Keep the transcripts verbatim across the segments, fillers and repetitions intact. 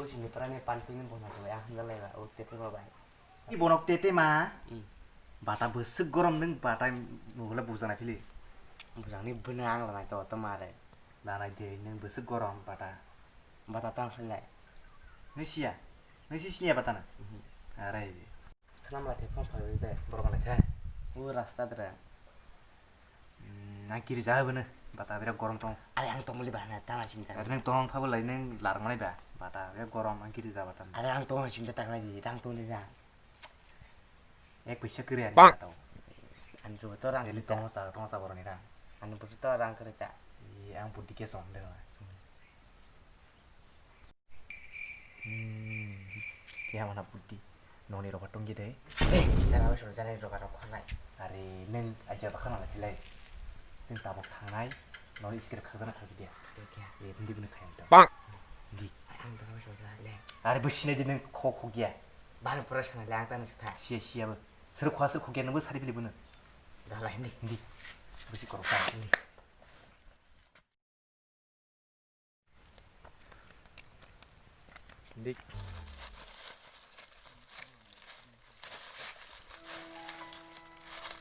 Sini pura ni panti ni bona tu ya, hamdalai ba, o tete ba bai. I bonok tete ma. Hmm. Bata bwswk gorom nwng bata nugula bujana phili. Bujangni bwna ang lanai to, to mare. Lanai de nwng bwswk gorom bata. Bata tang khlai. Nwi siya? Nwi si siniya bata na? Mhm. Arai de. Khna mala the phone phai de. Borok mala the. O rasta dra. Hmm, ang kiri ja bwno. Bata bira gorom tong. Are ang tongmoli bahana tang asing ta. Are nwng tong pha bolai nwng lar manai ba. Bata bira gorom ang kiri ja bata. Are ang tong asing ta tang di, tang tong di na. Ek paisa kiri ani bata. Ani ro to rang. Eli tong sa, tong sa boroni rang. Ani ro to rang kiri ta. I ang pudi ke song de. Hmm. Kaya mana pudi. Noni roba tonggi de. Eh, tara bai soro jani roba rok khanai. Are neng aja bakha nang lai. Sing tabok thangnai. Noni iskir khajana khaji dia. Oke. Eh, hindi bini khayang ta. Bang. Hindi. Ang tara bai soro jani le. Are bwsina di neng kho kho gya. Bani pura sana le ang tani sa tha. Sia sia bo. Sir khwa sir kho gya nang bo sari bili bwno. Dalai hindi. Hindi. Bwsi korok ta. Hindi. Dik.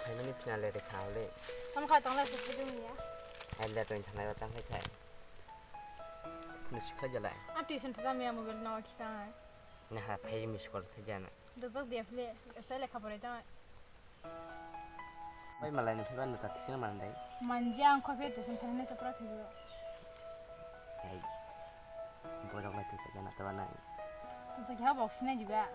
Phaimani phina le de khao le. Tamo khai tong lai se phudung ya. Hai le tong thangnai ba tang khai khai. Ni sikha jala. A tuition thada me mobile no khita. Na ha phai mi school thajana. Dojok dia phile, sai lekha porai tong. Bai malai ni phaiba nata thikna mandai. Manja ang khophe tuition thani chopra phibo. Hey. Borok lai tuition jana taba nai. Tuition kha box nai diba.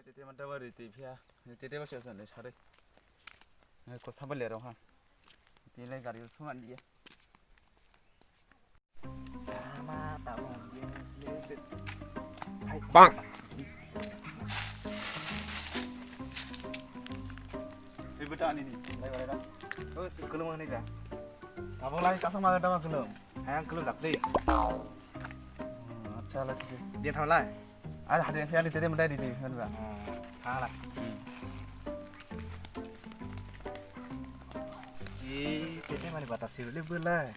Tete ma dawa ri twi phiya, tete ba se sani sare. Ko sabal le rong ha. Tini lai gari sung an dia. Ama ta bong dia. Bang. Ibu ta ni ni, lai gari da. Oh, kulung ni da. Abo lai kasang ma da ma kulung. Hayang kulung dapli. Hmm, acha lai. Dia thaw lai. Ada hade yang fiali tadi mendai di di kan ba. Hala. Ih, tete mani bata sirule belai.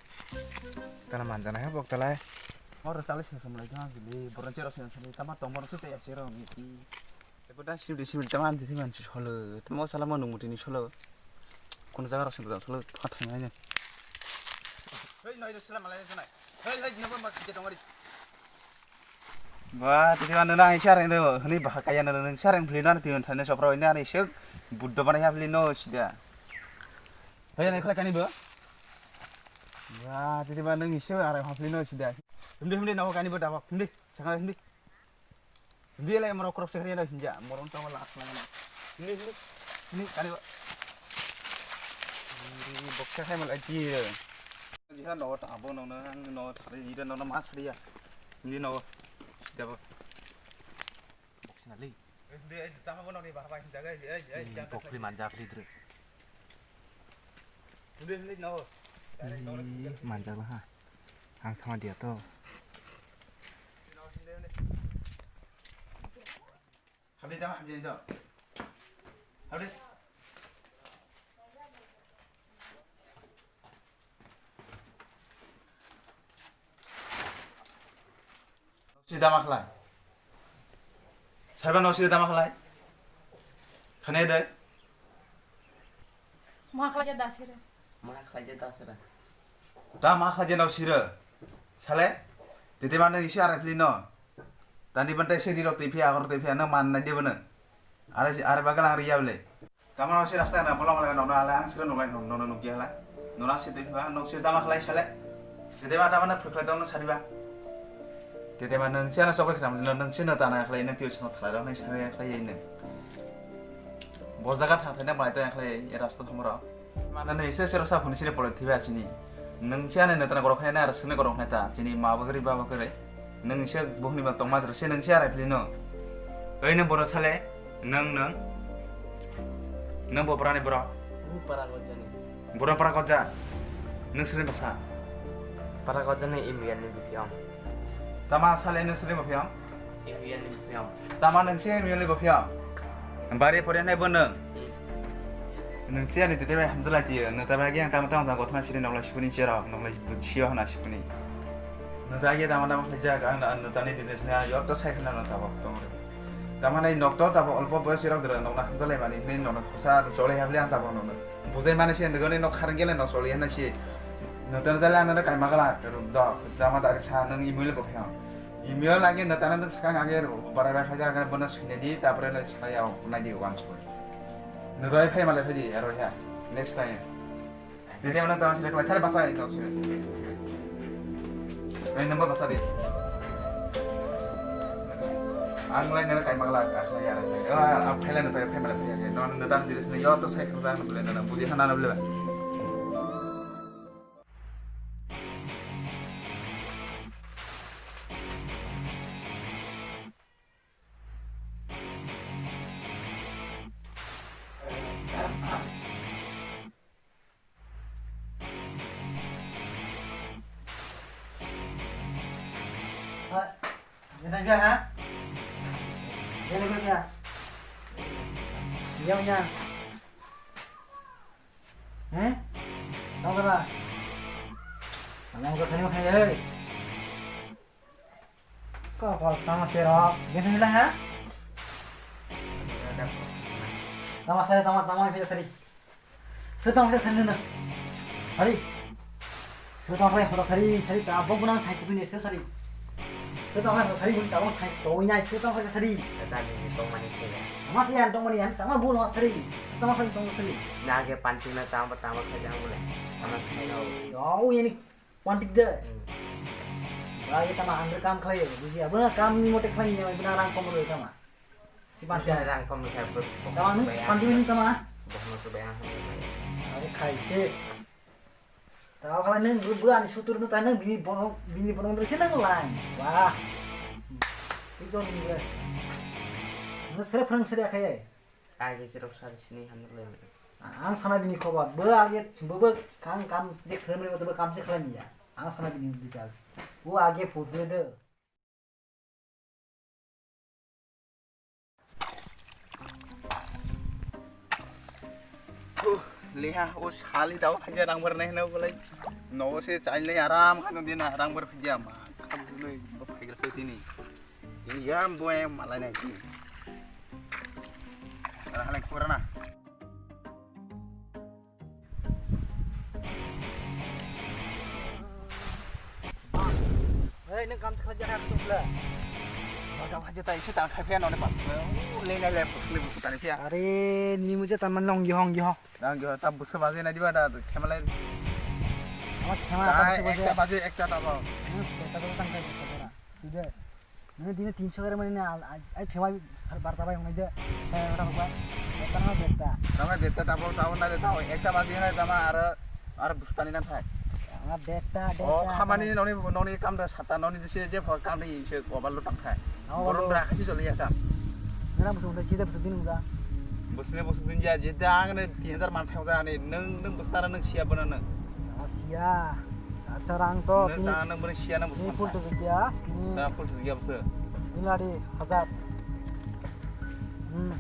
Tana manjana he bok talai. Mor tali sing sum lai tang gili, boran chero sing sum tama tong boran sute ya chero mi ti. Ebo dan sim di sim di tama anti sim anti solo. Tama sala mo nung muti ni solo. Kono jaga rok sing solo pha thang nai ne. Hei noi de sila malai nai. Hei hei nobo ma kite tongari. Ba, tini ano na isa reng do, hini bahak kaya na nung isa reng beli na tiun sana sopra ini ani sek buddo mana ya beli no sida. Hei, ani khala kani bo. Ba, tini ba nung isa areng ha beli no sida. Hindi hindi nawa kani bo dawak hindi, sanga hindi. Hindi lai morok krok sekri no hinja, moron tong lak lang na. Hindi hindi, hindi kani bo. Hindi boksa khai mal aji. Jika no ta abo no no no thari ida no no mas dia. Hindi no. Sida bo. Boksina le. Hindi, eh, tama bo nokni bahar bai jaga, eh, eh, eh, hmm, jaga pokri manja phli dre. Hindi, hindi, no. Ih, manja ba ha. Ang sama dia to. Habli tama, habli to. Habli. Sida ma khlai. Saiba no sida ma khlai. Khane dai. Ma khlai ja dasira. Ma khlai ja dasira. Da ma khlai ja no sira. Sale. Tete ma nang isi arai phli no. Tani ban tai sedi rok tei phi agor tei phi no man nai de bono. Are are bagalang riya bole. Tamo no si rasta na bolong le no na le ang sira no lai no no no gya la. No na si te ba no si tama khlai sale. Te te ba tama na phukhlai tong sari ba. Te te ba nang si ana sokle khram no nang si no tana khlai nang tiyo sino khlai rok nang sari khlai nang. Bo jaga thang thai na bai to khlai e rasta thomro. Mana ne se sero sa phuni sire pole thiba chini. Nang si ana no tana gorok khlai na ar sene gorok khlai ta chini ma bo gari ba bo gari. Nwng se bukhni ba tongma dra se nwng se arai phili no. Oi nwng boro sale, nwng nwng. Nwng bo borani boro. Nwng para gojani. Boro para goja. Nwng sini basa. Para gojani Imiyani bipiyong. Tama sale nwng sini bipiyong. Imiyani bipiyong. Tama nwng se Imiyani bipiyong. Bari pore nai bo nwng. Nwng siya ni tete bai hamjala tiyo, nwng ta bai yang tama tama tama gothana siri nokla sipuni cherok, nokla sio hana sipuni. Nwng ta agi tama tama khlai jak, ang nwng tani dine sini ayo to sai khna nwng tabok tong. Tama nai nok to tabok olpo boyos sirok dra nokna hamjalai mani, hini nokna kusa chole habli ang tabok nokna. Bujai mani se nwng nok kharang gele nok chole hana si. Nwng ta jale ang nwng kai magala, do, tama direct sa nwng email bo phiyang. Email agi nwng ta nwng sakang agi barai bai khlai jak, bono sini di, tapore lai sai yao, nai di once. Nwng roi phai malai phai di, aro ya. Next time. Tete ano tama sila kala, thare basa ino sila. Ai number basa di. Ang lai nara kai magla, ah, lai ya, lai. Ah, ah, phai lai na, phai malai phai ya. Non nwng ta diri sini, yo to sai khang jang bole na, budi hana na bole. Ha? Gana gya ha? Gana gya? Gya gya? He? Tang sala. Tang sala sani makhai he. Kok kok tang sero. Gana gya ha? Tang sala tang tang sari. Sir tong sari na. Sari. Sir tong sari hoda sari sari ta bo bunang thai kutu ni sir sari. Sir tong sari sari bun ta bo thai to nya sir tong sari sari. Tata ni tong mani se ya. Ama se yan tong mani yan sama bun sari. Sir tong sari tong sari. Na ke panti na tama tama kha jang bole. Ama se na. Oh, ini panti de. Hmm. Lagi tama anggur kam khlai buji abuna kam ni mote khlai ni abuna rang kom roi tama. Si panti. Rang kom sa. Tama nung panti ni tama. Bohno tu bayang. Abe khai se. Tao khala nung bu bu ani sutur nung ta nung bini bono bini bono nung se nung lai. Wah. Itu nung be. Nung sere phrang sere khaye. Age sere sar sini ham nung lai. Ang sana bini khobar. Bu age bu bu kang kam je khrem re bu kam je khlai ya. Ang sana bini details. Bu age photo de. Huh, leha, o sali dao phaija rang bar nai hwnwi bolai. Nogo se chailai aram khano dina rang bar phaija ma. Kham nai bo phaigra phaitini. Ini ya boy malai nai tini. Ara halai kurana. Hei, nung kam khlaijak ha, kutubla. Kam khlaijak ta, isi tang khai phiya, noni pa. Lei nai le, pusli busu tani phiya. Are, ni muje tan man long yohong yoho. Dang yoho, ta busu baje na diba da, khema lai. Ama khema ta busu baje. Ekta baje, ekta ta ba. Hmm, ekta baje tang khai, ekta baje. Sida. Nini dini tinso kare mani na ai phewai sar barta bai hunai de. Sai ora hokbai. Ekta na dekta. Tama dekta tabo tabo na de tabo ekta baji hunai tama aro aro bustani na thai. Ama dekta dekta. O khamani noni noni kam da sata noni disi je phok kam ni se gobal lo tang thai. Borom ra khasi joli ya kam. Nana musu hunai sida musu din hunga. Busne busu din ja je da ang ne tin hajar man thang ja ne nung nung bustara nung sia bana nung. Sia. Acha rang to. Nung ta nung bani sia nung busu. Full to jigya. Na full to jigya busu. Ini lari hajar. Hmm.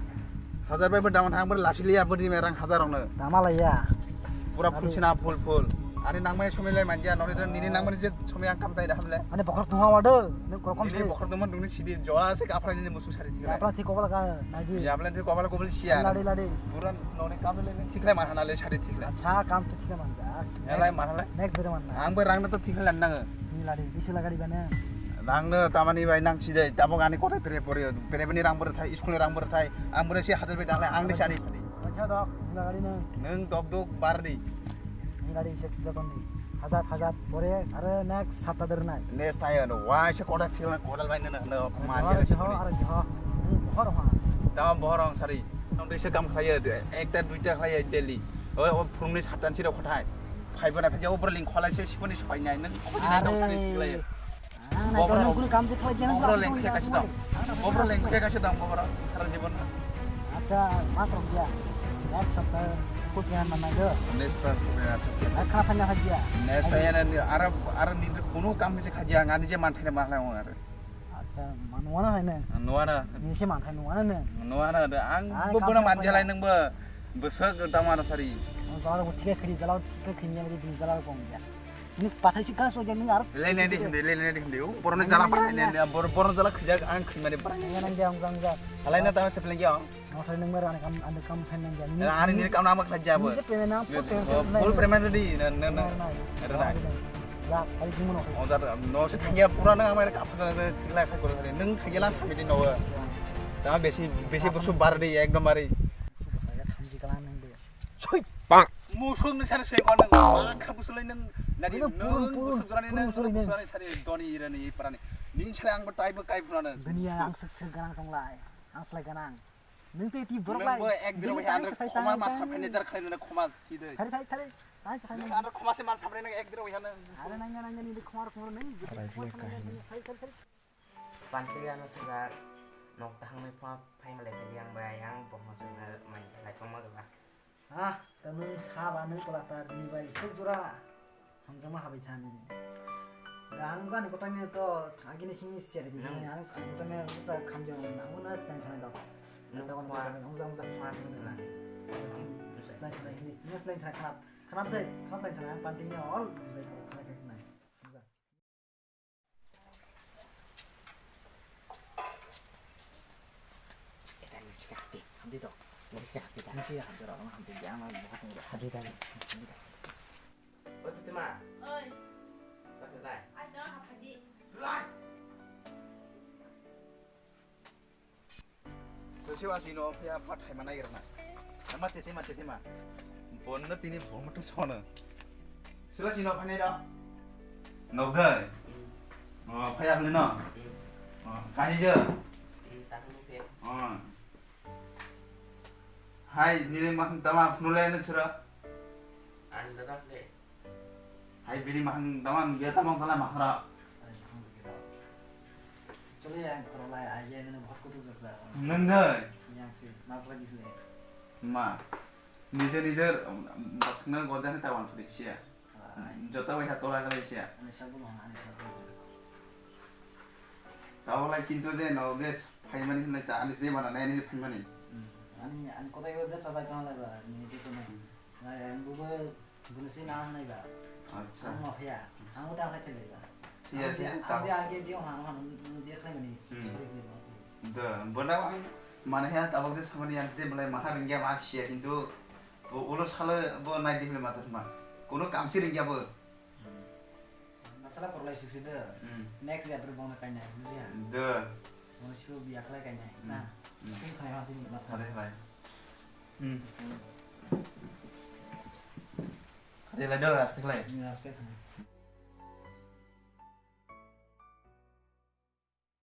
Hajar bai berdaman thang ber lasi liya berdi merang hajar ong na. Tama laya. Pura full sina full full. Ani nang mai somai lai manja noni dan nini nang mai je somai ang kam tai dah hamle. Ani bokhor tuha wado. Nung krokom sini. Bokhor tuha dungni sidi jola se kapra nini musu sari thik. Kapra thik kobal ka nagi. Ya aplan thik kobal kobal sia. Lari lari. Pura noni kam le thik lai mana le sari thik lai. Acha kam to thik lai manja. Elai manhalai. Next bere manna. Ang bai rang na to thik lan nang. Ni lari, bisu lagari bana. Rang no tamani bai nang sidai, tabok ani kotai pere pore, pere bani rang bere thai, school ni rang bere thai, ang bere si hajar bai dalai, ang ni sari. Acha dok, lagari nang. Nung dok dok bar di. Ni lari se joton di. Hajar hajar pore, are next sapta der nai. Next time no, wai se kotai phil na kodal bai na na ma. Joho, joho, are joho. Hmm, bohor ha. Tama bohor ang sari. Ang dei se kam khlai, ekta duita khlai daily. Oi, o phurungni satan siro khothai. Phaibo na phaiya, o borling kholai se siponi soinai, nang khodi nai dong sani thilai. Nai, bobrok, to nang kunu kam se khlai jana, bobrok leng khe kaisa dong. Bobrok leng khe kaisa dong, bobrok sara jibon. Acha, ma krom dia. Ek sapta ko kya na nai do. Nesta ko ya acha. Ek kha phanya phajia. Nesta ya na ara ara ni kunu kam se khajia ngani je man thane ma lai ong ara. Acha, man wana hai ne. Nuana. Ni se man thane wana ne. Nuana da ang bo bono man jalai nang ba. Besok tamar sari. Jala ko thik khri jala thik khri ni jala ko ya. Ni pathai si gas oja ni aro. Lene di hindi, lene di hindi. Oh, borno jala pathai ne, bor-, borno jala khajak ang khimani pathai. Nang jang jang jang. Alai na tama sepleng ya. Nang thai nang mera ani kam, ani kam thai nang jang. Ani ni kam nama khajak bo. Ni payment nang full payment. Full payment di na na na. Era na. Ya, kali gimano. Oh, jar no se thangya pura na amar ka phasa na thikla khai kore. Nang thangya lang thami di no. Ta besi besi bosu bar di ekdom bari. Thamji kalang nang de. Choi. Bang. Musuk nung sana sui kon nung. Bang kha busulai nung. Nadi nung musuk jorani nung. Musuk jorani sari doni irani parani. Ning sale ang bo tai bo kai phunana. Dunia ang sek sek ganang tonglai. Ang selai ganang. Nung te ti borok lai. Nung bo ek diro wai ano khoma mas kha manager khlai nung khoma sidai. Thari thari thari. Thari thari. Nung ano khoma se mas kha nung ek diro wai ano. Are nang nang nang ni khoma khoma nung. Thari thari thari. Panti ano sejak nok tahang ni phone phai malai phai yang bai yang bohong sung na mai lai tong ma gaba. Ah, ta nung sa ba nung pala ta ni bai suk jura. Hamjama habai thani. Da ang bani kotang ni to agini sini siya di. Nung. Ang kotang ni ta khamjama na mo na tang thani do. Nung ta wan phone, ta wan phone nung na. Tang thani ni, ni tang thani khanap. Khanap dai, khanap tang thani panti ni all bujai ko khanap nai. Hamdi dok. Nasi hamdi dok. Nasi hamdi dok. Hamdi dok. Hamdi dok. Oi, Tutima. Oi. Sakit, dai. Ai, jangan apa di. Sulai. Sosiwa sino phiya phat hai manai rana. Ama tete ma tete ma. Bonno tini bonno tu sono. Sila sino phane da. Nokdai. Oh, phaya hne no. Oh, kani je. Oh. Hai, nini maham tama phunule ne sira. Ani dada hne. Hai bini mahang daman ge tamang tala mahara. Chole yang korolai ai ge nene bhot kutuk jak jak. Nang dai. Yang si ma pura di le. Ma. Nije nije basna gojani tawan suri sia. Jota wai ha tola kala sia. Ani sabu ma ani sabu. Tawalai kintu je no des phaimani hinai ta ani de mana nai ani phaimani. Ani ani kotai be chajai tong lai ba ni je to nai. Nai ang bu Bini se na hanai ba. Acha. Ang ma phaya. Ang uta khlai thai ba. Thiya se ang je age je ha ha je khlai mani. Sorry khlai ba. Da, bona ang mane ha tabok je samani ang te belai maha ringya ma siya kintu ulo sala bo nai di ma ta ma. Kono kam si ringya bo. Masala korlai sik si da. Next ya bro bang kai nai. Da. Mo shu biya khlai kai nai. Na. Sing khlai ha di ma ta. Khlai khlai. Hmm. Kari lai do, aste khlai. Ni aste khlai.